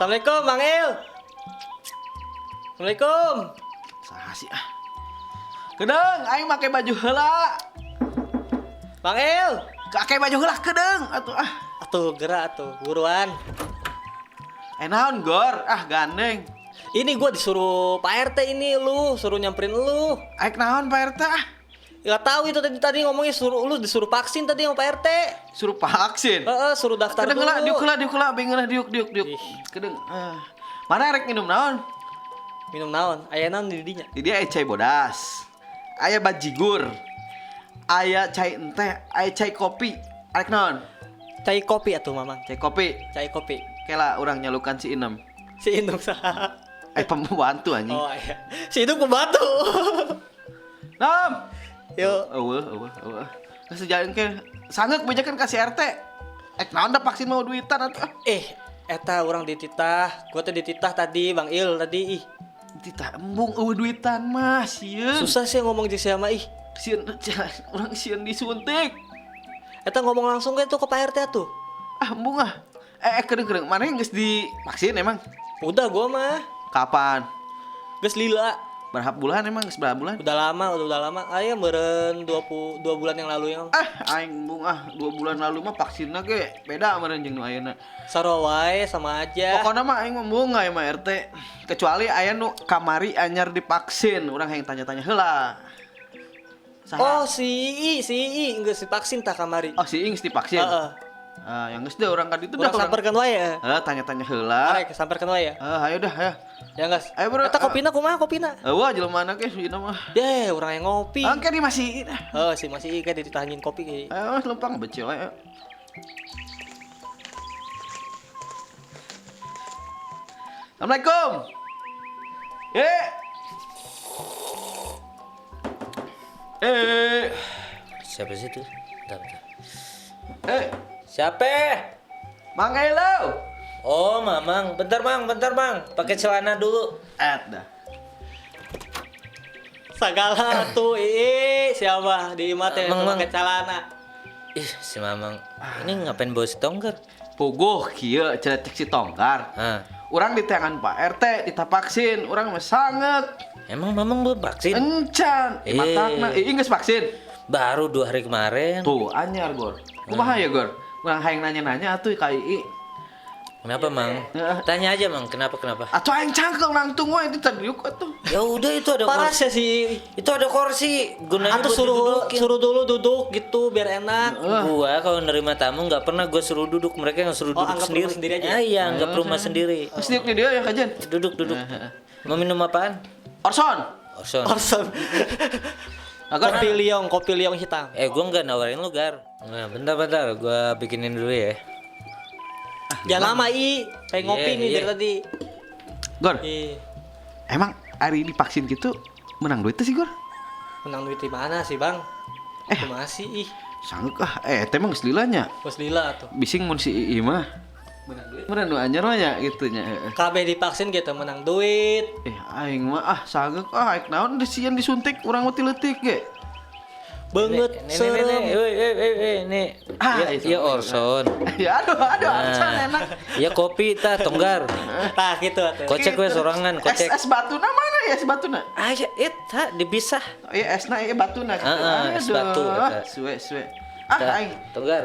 Assalamualaikum, Bang Il. Assalamualaikum. Saha sih ah? Kedeung, aing make baju heula. Bang Il. Make baju heula kedeung atuh ah. Atuh gerak atuh, buruan. Eh naon Gor? Ah gandeng. Ini gua disuruh Pak RT ini lu, suruh nyamperin lu. Aik naon Pak RT ah? Gak tahu itu tadi tadi ngomongnya suruh lu disuruh vaksin tadi sama Pak RT. Suruh vaksin. Heeh, suruh daftar Kedeung dulu. heula, diuk heula, diuk heula, bingeunah diuk diuk diuk. Ih. Kedeung. Ah. Mana rek minum naon? Minum naon? Aya naon di dinya? Di dia aya cai bodas. Aya bajigur. Aya cai enteh, aya cai kopi. Arek naon? Cai kopi atuh, Mamang. Cai kopi. Cai kopi. Kela urang nyalukan si Inem. Si Indung saha? Eh pembantu anjing. Oh iya. Si Indung pembantu. Nam. Yuk. Eueuh, eueuh, eueuh. Geus jalan ke sangeuk bejakeun ka si RT. Eh naon da vaksin mau duitan atuh. Eh, eta urang dititah. Gua teh dititah tadi Bang Il tadi ih. Titah embung eueuh duitan mah sieun. Susah sih ngomong jeung siapa ih. Sieun urang sieun disuntik. Eta ngomong langsung ke tuh ke Pak RT atuh. Ah embung ah. Eh kedeung-kedeung mana geus divaksin emang? Udah gua mah. Kapan? Geus lila. Berapa bulan emang geus berapa bulan? Udah lama, udah lama. Aya meureun 22 bulan yang lalu yang. Ah aing embung ah 2 bulan lalu mah vaksinna ge beda meureun jeung nu ayeuna. Sarua wae sama aja. Pokokna mah aing mah embung aya mah RT. Kecuali aya nu kamari anyar divaksin, urang hayang tanya-tanya heula. Saha? Oh, si I, si I geus divaksin tah kamari. Oh, si Ing geus divaksin. Heeh. Ah, yang geus deh urang ka ditu dah Urang samperkeun wae ya. Heeh, tanya-tanya heula. Arek samperkeun wae ya. Heeh, ayo dah, ayo. Ya guys. Ayo, bro. Eta kopina kumaha kopina? Eueuh jelema mana ge si mah. Deh, urang yang ngopi. Angke di masih. Heeh, si masih I kayak ditahanin kopi kayak. Ayo lempang becil ayo. Assalamualaikum. Eh. Eh. Siapa sih itu? Bentar, bentar. Eh, Siapa? Mang Elo. Oh, Mamang. Bentar, Mang. Bentar, Mang. Pakai celana dulu. Et dah. Sagala tuh ii siapa di imah teh Mang, Mang. pakai celana. Ih, si Mamang. Ini ngapain bawa si Tonggar? Puguh kieu cenah cek si Tonggar. Hah. Urang diteangan Pak RT ditapaksin, urang mah sanget. Emang Mamang belum vaksin? Encan, Eh. matakna ii geus vaksin. Baru 2 hari kemarin. Tuh anyar Gor. Kumaha ya Gor? Urang hayang nanya-nanya atuh ka ii. Kenapa, Mang? Heeh. Tanya aja, Mang. Kenapa, kenapa? Atuh aing cangkeung nangtung wae itu tadi yuk atuh. Ya udah itu ada Parah kursi. sih si Itu ada kursi. Gunanya Atau buat suruh didudukin. suruh dulu duduk gitu biar enak. Gua kalau nerima tamu nggak pernah gua suruh duduk, mereka yang suruh Oh, duduk anggap sendiri. rumah sendiri aja ya? Ah, iya, anggap rumah sendiri. Terus diuk nih dia ya kajian. Duduk, duduk. Mau minum apaan? Orson. Orson. Orson. Agar Kopi liong hitam. Eh, gua nggak nawarin lu, Gar. Nah, bentar, bentar. Gua bikinin dulu ya. Jangan lama i, pengen ngopi Iya, nih iya. dari tadi. Gor, Ih, emang hari ini vaksin gitu menang duit tuh sih Gor? menang duit di mana sih, Bang? Eh. Kumaha sih ih? Sanggup ah, eh teh emang geus lila nya. Bos lila tuh. Bising mun si Ii mah. Menang duit. Menang nu anyar mah nya gitu nya. Heeh. KB divaksin gitu menang duit. Eh aing mah ah sanggup ah aing naon sieun disuntik urang mah ti leutik ge. Banget Nih, nih, nih, nih. serem. Woi, woi, woi, woi, nih. Ah, Ya, itu. ya Orson. Ya aduh aduh Orson enak. Ya kopi tah Tonggar. Tah gitu atuh. Kocek we sorangan, kocek. Es, es batuna mana ya es batuna? Ah, ya, eta dipisah. Oh, iya esna iya batuna. Ah, ah, es batu, eta. Suwe suwe. Ah Tah, aing. Tonggar.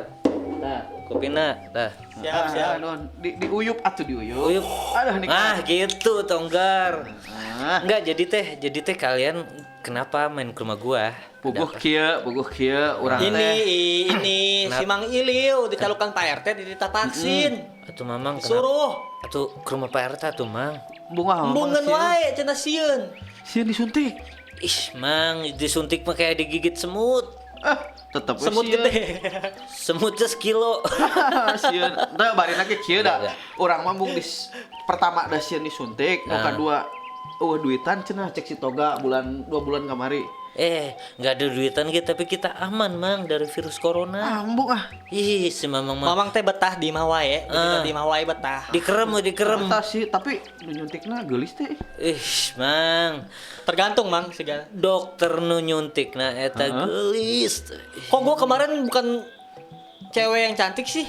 Tah, kopina, tah. Siap, Ah, siap. aduh, di diuyup atuh diuyup. Uyup. Aduh nikmat. Ah, gitu Tonggar. Ah. Enggak, jadi teh kalian kenapa main ke rumah gua? Puguh kieu, puguh kieu urang Ini teh. ini si Mang Iliu dicalukan Pak RT dititah vaksin. Atuh Mamang kenapa? Suruh. Atuh ke rumah Pak RT atuh Mang. Bunga Embungeun wae cenah sieun. Sieun disuntik. Ih, Mang, disuntik mah kayak digigit semut. Ah, tetep we Semut sieun. gede. Semutnya sekilo. Sieun. Teu barina ge kieu da. Enggak, Urang mah mung dis pertama da sieun disuntik, nu Nah. kadua eueuh duitan cenah cek si Toga bulan 2 bulan kamari. Eh, nggak ada duitan gitu, tapi kita aman, Mang, dari virus corona. Ah, embung ah. Ih, si Mamang mah. Mamang teh betah di imah wae, Ah. di imah wae betah. Dikerem, dikerem. Eta sih, tapi nu nyuntikna geulis teh. Ih, Mang. Tergantung Mang segala. Dokter nu nyuntik nah eta geulis. Kok gua kemarin bukan Cewek yang cantik sih.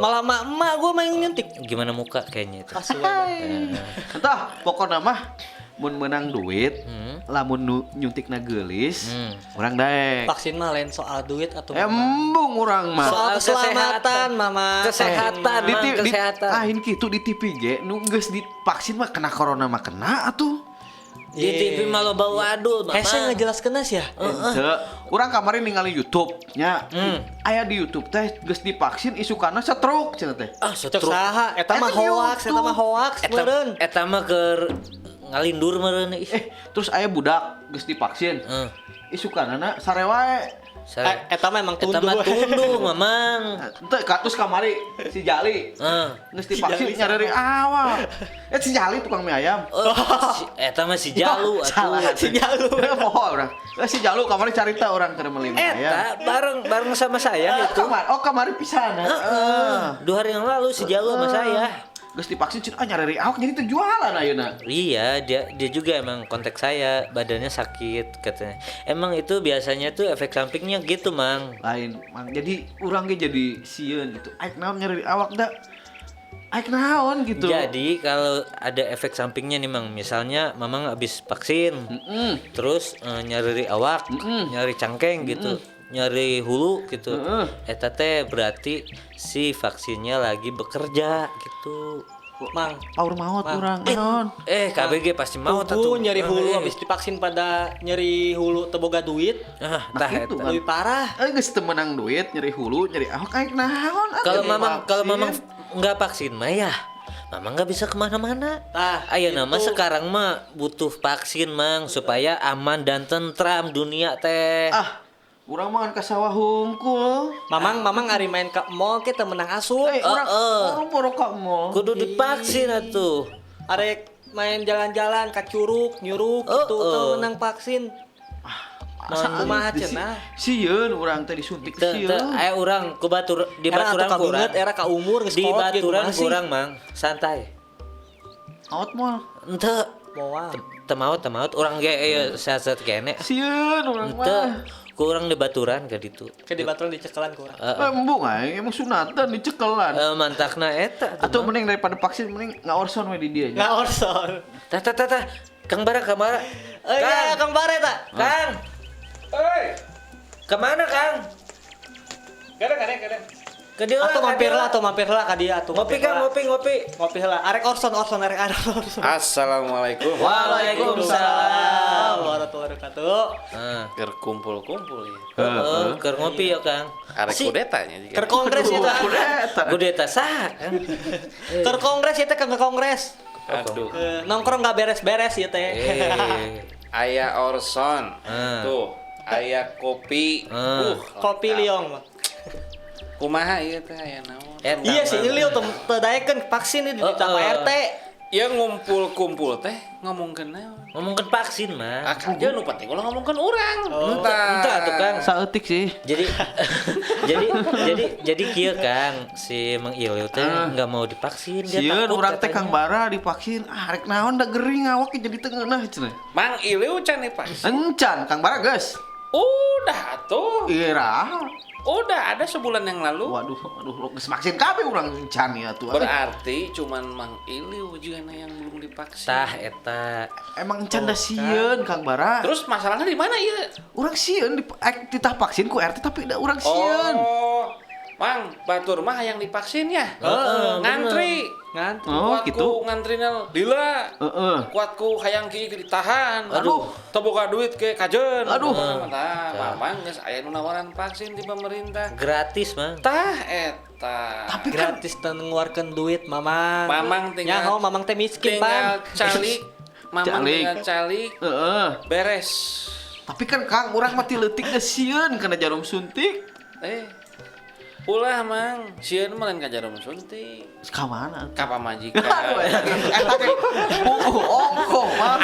Malah emak-emak gua main nyuntik. Gimana muka kayaknya itu? Ah, suwe banget. Entah, pokoknya mah mun menang duit, lamun nu nyuntikna geulis, urang daek. Vaksin mah lain soal duit atau Embung urang mah. soal keselamatan, Mama. Kesehatan, Di, Mang, di, kesehatan. ahin kitu di TV ge nu geus divaksin mah kena corona mah kena atuh. Di TV mah loba wadul, Mama. Hese ngejelaskeun sih ya. Henteu. Urang kamari ningali YouTube nya. Aya di YouTube teh geus divaksin isukana stroke cenah teh. Ah, Cek stroke. saha eta mah Eta di hoax, eta mah hoax meureun. Eta mah keur ngalindur meureun ih. Terus aya budak geus divaksin. Isukana sare wae. Eta mah emang Eta tunduh. mah tunduh, Mamang. Henteu ka terus kamari si Jali. Geus divaksin nyareri awal. Si Jali tukang mie ayam. Oh, eta mah si Jalu atuh. Salah. Si Jalu. Poho urang. Si Jalu kamari carita urang keur meuli mie ayam. Eta bareng bareng sama saya itu. Kamari, oh kamari pisan. Heeh. 2 hari yang lalu si Jalu sama saya. Geus divaksin cenah nyareri awak jadi teu jualan ayeuna. Iya, dia juga emang kontak saya, badannya sakit katanya. Emang itu biasanya tuh efek sampingnya gitu, Mang. Lain, Mang. Jadi urang ge jadi sieun gitu. Aik naon nyareri awak da? Aik naon gitu. Jadi kalau ada efek sampingnya nih, Mang, misalnya Mamang habis vaksin, terus nyari awak, nyari cangkeng gitu. Nyari hulu gitu. Eta teh berarti si vaksinnya lagi bekerja gitu. Mang, Power maot urang naon. KBG pasti mau Tuh nyeri hulu habis divaksin pada nyeri hulu teu boga duit. Ah, tah gitu, eta. Lebih parah. Geus teu menang duit, nyeri hulu, nyeri awak aik naon. Kalau mamang kalau mamang nggak vaksin mah ya, mamang nggak bisa kemana-mana. Tah, Ayo nama sekarang mah butuh vaksin mang supaya aman dan tentram dunia teh. Ah, urang mah ka sawah hungkul. Mamang ari main ke mall kita menang asup. Urang urang poro ka mall. Kudu divaksin atuh. Arek main jalan-jalan ka curug, nyuruk gitu teu menang vaksin. Asa Kumaha cenah? Sieun urang teh disuntik sieun. Aya urang ku batur di Era baturan atuh kurang. kabeungeut, era ka umur geus Di kolot ge baturan kumaha sih? kurang mang, santai. Maot moal. Henteu. Moal. Teu maot urang ge ieu sehat-sehat kene. Sieun urang Henteu mah. kurang di baturan ka ditu. Ke di baturan dicekelan ku urang. Embung aing emang sunatan dicekelan. Mantakna eta. Atau mending daripada vaksin mending ngaorson we di dia nya. Ngaorson. Tah tah tah tah. Kang Bara, Kang Bara. Iya, Kang Bare ta. Kang. Hei, Kemana Kang? kadang. Ke dia Atau mampir lah, atau mampir lah ka dia atuh. Ngopi Kang, ngopi, ngopi. Ngopi lah. Arek orson, orson, arek orson. Assalamualaikum. Waalaikumsalam. Warahmatullahi wabarakatuh. Heeh. Keur kumpul-kumpul ya. Heeh, keur ngopi ya Kang. Arek Si kudetanya juga. Keur kongres eta. Kudeta. kudeta saha Kang? Keur kongres eta keur kongres. Aduh. Nongkrong gak beres-beres ya teh. Aya Orson. Tuh, aya kopi. Kopi liong mah. Kumaha ieu teh aya naon? Eta Iya sih, mah. Ilio teu daekeun vaksin ini di Pak RT. Ya ngumpul-kumpul teh ngomongkeun naon? Ngomongkeun vaksin mah. Ah, kajeun nu penting ulah ngomongkeun urang. Entah tuh Kang. Saeutik sih. Jadi jadi kieu Kang, si Mang Ilio teh nggak mau divaksin dia Sieun takut urang teh katanya. Kang Bara divaksin. Ah rek naon da gering awak jadi teu ngeunah cenah. Mang Iliu can divaksin. Encan Kang Bara geus. Udah atuh. Ira. Udah ada sebulan yang lalu. Waduh, waduh, lo geus vaksin kabeh urang encan ya tuh. Berarti cuman Mang Iliu juga yang belum divaksin. Tah eta. Emang encan da sieun Kang Bara. Terus masalahnya di mana ieu? Urang sieun di titah vaksin ku RT tapi da urang sieun. Oh, Mang, batur mah yang divaksin ya. Heeh, ngantri. Ngantri. Oh, Kuatku gitu. ngantrina lila. Heeh. Kuatku hayang kieu ditahan. Aduh. Teu boga duit ke kajeun. Aduh. Tah, mamang geus aya nu nawaran vaksin di pemerintah. Gratis mah. Tah eta. Tapi kan Gratis teu ngeluarkeun duit, Mamang. Mamang tinggal Nyaho Mamang teh miskin, tinggal Pan. calik. Mamang Calik. tinggal calik. heeh. Beres. Tapi kan Kang urang mah ti leutik geus sieun kana jarum suntik. Ulah Mang, sieun mah lain ka jarum suntik. Ka mana? Ka pamajikan. Aduh, eta ge puguh ongkoh mah.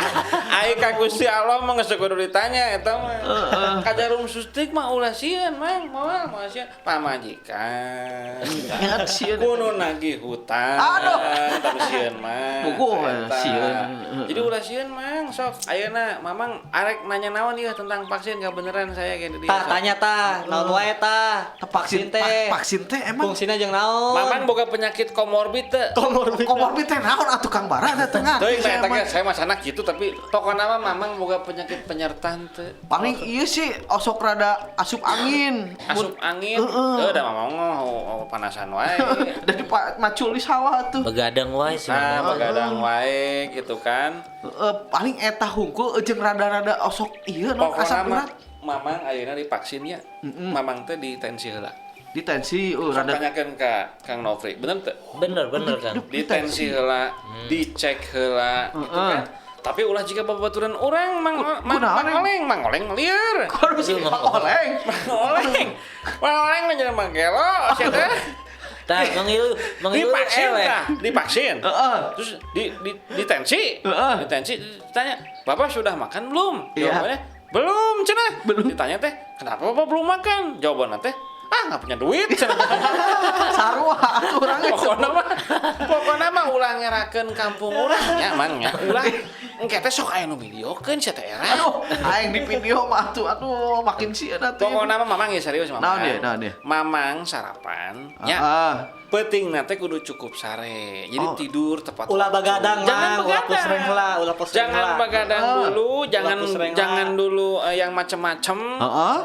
Ai ka Gusti Allah mah geus kudu ditanya eta mah. Ka jarum suntik mah ulah sieun Mang, moal moal sieun pamajikan. Ingat sieun. Kudu nagih hutang. Aduh. Tapi sieun mah. Puguh, Eta. sieun. Jadi ulah sieun Mang, sok ayeuna Mamang arek nanya naon ieu tentang vaksin kabeneran saya kayak di Tah tanya tah, naon wae tah. Tah, vaksin teh. Vaksin teh emang Fungsina jeung naon? Mamang boga penyakit komorbid teu? Komorbid. Komorbid teh naon atuh Kang Bara teh tengah. Teuing nah, eta ge saya mah sana gitu tapi pokokna mah Mamang boga penyakit penyerta teu. Paling iya sih osok rada asup angin. Asup angin. Heeh. Heuh da Mamang mah oh, panasan wae. Dari macul di sawah tuh. Begadang wae sih. Nah, Mamang. begadang wae gitu kan. Heeh, paling eta hungkul jeung rada-rada osok ieu non Pokokna asap mah urat. Mamang ayeuna divaksin nya. Mamang teh ditensi heula. Ditensi Sok rada tanyakeun ka Kang Nofri, bener teu? Bener bener Kang. Ditensi heula, dicek heula gitu kan. Tapi ulah jika babaturan urang mang mang kunaon, mang oleng, mang oleng lieur. Harus Aduh, Mang Oleng. Mang oleng. Mang oleng mah jadi mang gelo sia teh. Tah, Mang Ilu, Mang Ilu Divaksin eleh. tah, divaksin. Heeh. Terus di ditensi. Heeh. Ditensi ditanya, "Bapak sudah makan belum?" Iya. Jawabannya, "Belum, cenah." Belum. Ditanya teh, "Kenapa Bapak belum makan?" Jawabannya teh, "Ah, nggak punya duit." Cenah. Sarua atuh urang ge. Pokokna mah ulah ngerakeun kampung urang nya Mang nya. Ulah engke teh sok aya nu videokeun sia teh era. Aduh, aing di video mah atuh aduh makin sieun atuh. Pokokna mah Mamang ya serius Mamang. Naon dia, naon dia? Mamang sarapan nya. Heeh. Peutingna teh kudu cukup sare. Jadi Oh. tidur tepat Ulah waktu. bagadang, Jangan Mang. Ulah begadang. pusreng heula, ulah pusreng Jangan heula. begadang Heeh. dulu, jangan pusreng heula. jangan dulu yang macem-macem. Heeh.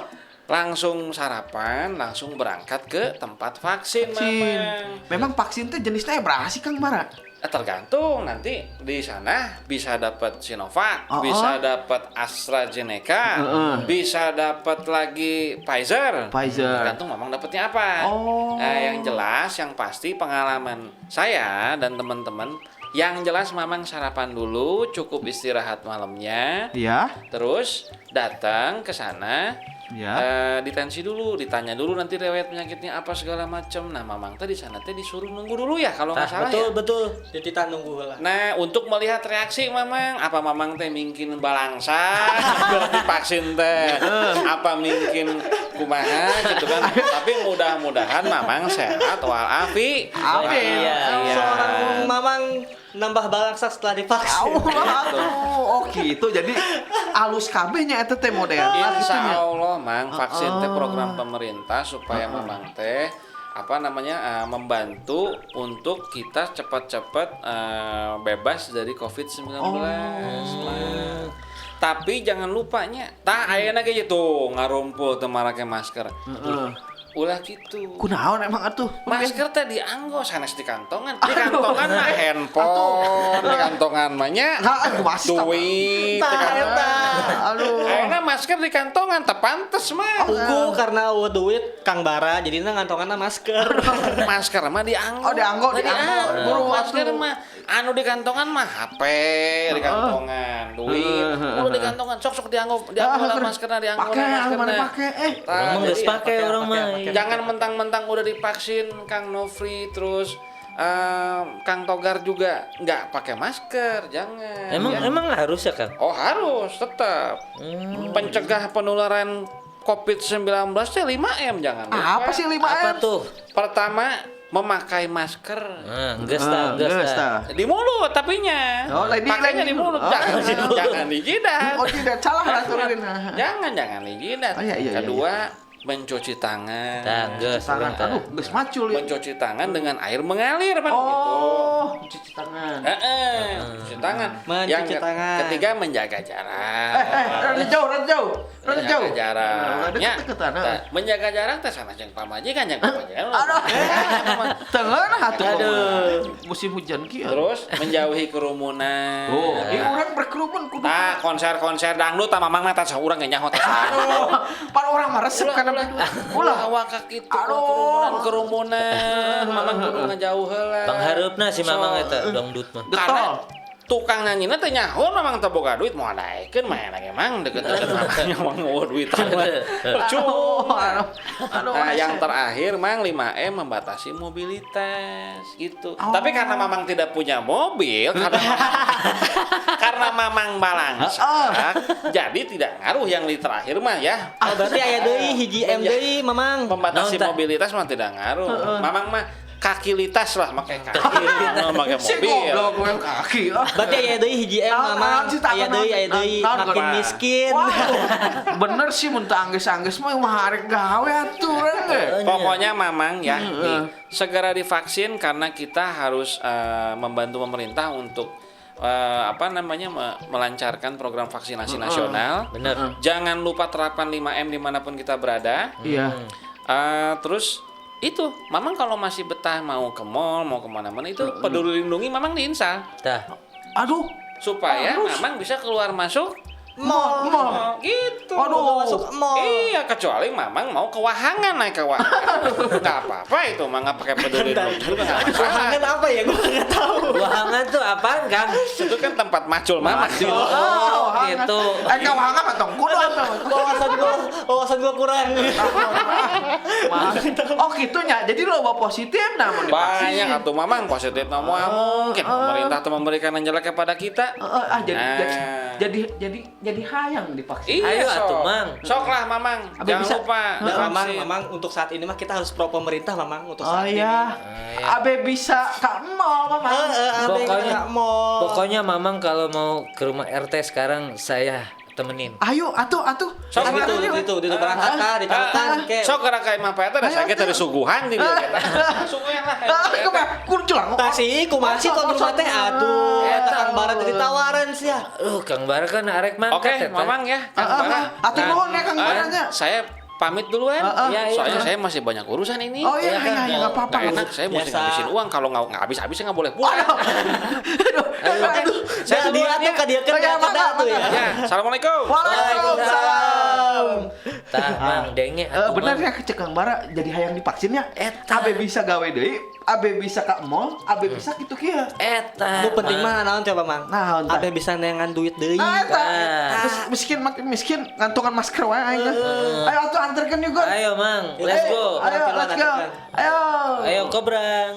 Langsung sarapan, langsung berangkat ke tempat vaksin, Vaksin. Mamang. Memang vaksin teh jenisnya berapa sih Kang Bara? Tergantung nanti di sana bisa dapat Sinovac, Oh, bisa oh. dapat AstraZeneca, Heeh. bisa dapat lagi Pfizer. Pfizer. Tergantung memang dapatnya apa. Oh. Nah, yang jelas, yang pasti pengalaman saya dan teman-teman, yang jelas memang sarapan dulu, cukup istirahat malamnya, Iya. terus datang ke sana. Iya. Ditensi dulu, ditanya dulu nanti riwayat penyakitnya apa segala macam. Nah, Mamang teh di sana teh disuruh nunggu dulu ya kalau nggak Tah, salah betul ya. betul. Dititah nunggu heula. Nah, untuk melihat reaksi Mamang, apa Mamang teh mungkin balangsa divaksin teh, apa mungkin kumaha gitu kan. Tapi mudah-mudahan Mamang sehat walafi. Amin. Iya, iya. Seorang Mamang nambah balangsa setelah divaksin. Allah atuh. Oh gitu. Jadi alus kabeh nya eta teh model. Insya Allah, Mang, vaksin teh program pemerintah supaya Mamang teh apa namanya membantu untuk kita cepat-cepat bebas dari COVID-19. Mang. Tapi jangan lupanya, tah ayeuna ge gitu ngarumpul teu marake masker. Heeh. Ulah gitu. Kunaon emang atuh? Masker teh dianggo sanes di kantongan. Di kantongan mah handphone, di kantongan mah nya Nah, aduh, masih duit, di Tah, kantongan. eta. Aduh. Ayeuna masker di kantongan teu pantes mah. Pugu karena eueuh duit Kang Bara jadina ngantonganna masker. Masker mah dianggo. Oh, dianggo, Nah, dianggo. Buru Masker atuh. mah anu di kantongan mah HP di kantongan, duit. Udah di kantongan sok-sok dianggo, dianggo lah maskerna dianggo Pake, lah anu mana maskerna. pake eh. Tah, Orang mah geus jadi- pake orang mah. Jangan mentang-mentang udah divaksin Kang Nofri terus Kang Togar juga nggak pakai masker, jangan. Emang Ya. emang harus ya, Kang? Oh harus tetap. Pencegah penularan COVID-19 teh 5M jangan lupa. Apa sih 5M? Apa tuh? Pertama, memakai masker. Nah, geus tah, geus Geus tah. tah. Di mulut tapinya. Oh, lain di- Pakainya lain di di mulut, mulut. jangan, jangan di jidat. Oh tidak salah lah turunin. Jangan, jangan di jidat. Oh, iya, iya, iya, Kedua, mencuci tangan. Tah, geus Tangan. urang tah. Aduh, geus macul ya. Mencuci tangan dengan air mengalir, Pak. Gitu. Oh, cuci tangan. Heeh, mencuci tangan. Mencuci Yang tangan. ketiga menjaga jarak. Rada jauh, rada jauh. Rada Menjaga jauh. jarak. Rada Ya. deket-deketan. Tah, menjaga jarak teh sana jeung pamajikan jeung pamajikan. Aduh. Tengah atuh. Aduh. Musim hujan kieu. Terus menjauhi kerumunan. Oh, ini orang berkerumun kudu. Tah konser-konser dangdut tah mamang mah tah saurang ge nyaho tah. Aduh, pan orang mah resep kana Ulah awak kitu Aduh. kerumunan-kerumunan mamang kudu ngajauh heula. Panghareupna si Mamang So, eta dangdut mah. Karena Getol. tukang nanyina teh nyaho mamang teh boga duit moal daekeun mah enak emang deket-deket mamang mamang eueuh duitan mah. Percuma. Aduh, aduh. Nah, yang terakhir Mang 5M membatasi mobilitas gitu. Tapi karena Mamang tidak punya mobil karena Mamang balangsak, jadi tidak ngaruh yang di terakhir mah ya. Oh, berarti aya deui hiji M deui Mamang. Membatasi Naon, tah? mobilitas mah tidak ngaruh. Mamang mah Kakilitas lah make kaki, make Si mobil. goblok gue kaki. Ah. Berarti aya deui hiji M Naon, Mamang. naon sih, Aya deui, aya deui naon, makin naon. miskin. Waduh, bener sih mun teu angges-angges mah mah arek gawe atuh urang ge. Pokoknya Mamang ya, nih, segera divaksin karena kita harus membantu pemerintah untuk apa namanya melancarkan program vaksinasi nasional. Bener. Jangan lupa terapkan 5M dimanapun kita berada. Iya. Terus itu, Mamang kalau masih betah mau ke mall, mau kemana-mana itu Peduli Lindungi Mamang diinstal Tah. Aduh, supaya Mamang bisa keluar masuk mall, mall. mall gitu. Aduh. Masuk mall. Iya, kecuali Mamang mau ke Wahangan, naik ke Wahangan. Nggak apa-apa itu, Mang nggak pakai Peduli Lindungi juga nggak masalah. Wahangan apa ya? Gua nggak tahu. Wahangan tuh apaan, Kang? Itu kan tempat macul Mamang. Oh, Wahangan. gitu. Eh, ka wahangan mah tong kudu atuh. Wawasan gua kurang. Oh, gitu nya. Jadi loba positif nah mun divaksin. Banyak atuh Mamang positif nah mungkin pemerintah tuh memberikan yang jelek kepada kita. Heeh, ah jadi Nah. jadi hayang divaksin. Iya, Ayo sok. atuh, Mang. Sok lah Mamang, Abe jangan bisa. lupa Nah, Mamang, divaksin. Mamang untuk saat ini mah kita harus pro pemerintah Mamang untuk Oh saat ini. iya. Abe bisa ka mall Mamang. Heeh, abe Pokoknya- nggak mau. Pokoknya Mamang kalau mau ke rumah RT sekarang saya temenin. Ayo atuh atuh. Sok Gitu, lah. gitu, gitu, berangkat kah, dicalokan ke. Sok gerak ka imah Pak Eta da Ayo, saya atuh. dari suguhan di dieu kita. Suguhan lah. Ah, kumaha kudu culang. Tasi, kumaha sih tuan rumah teh? Aduh, eta Kang Bara tadi tawaran sih ya. Kang Bara kan arek mangkat Oke, eta. Mamang ya, Kang Ah, ah, Bara. ah. Atur nuhun ya, Kang Bara nya. Saya pamit duluan. Iya, iya. Soalnya saya masih banyak urusan ini. Oh iya iya iya enggak apa-apa. Nggak enak, saya mesti Biasa. ngabisin uang. Kalau nggak habis-habis saya nggak boleh pulang. Aduh. Aduh. Saya Nah, dia duluan tuh ya. ka dia kan Oh, iya, kada mangga, tuh ya. Ya, assalamualaikum. Waalaikumsalam. Tah, Mang, denge Eh, atuh, bener Mang. ya cek Kang Bara jadi hayang divaksin ya. Eta. Abe bisa gawe deui, abe bisa ka mall, abe bisa kitu kieu. Eta. Nu penting Mang. mah naon coba Mang? Naon, tah? Abe bisa neangan duit deui. Nah, eta. Nah. Terus miskin makin miskin ngantungan masker wae aing. Ayo atuh anterkeun yuk, Gon. Ayo, Mang, let's go. Ayo, let's go. Ayo. Ayo kobrang.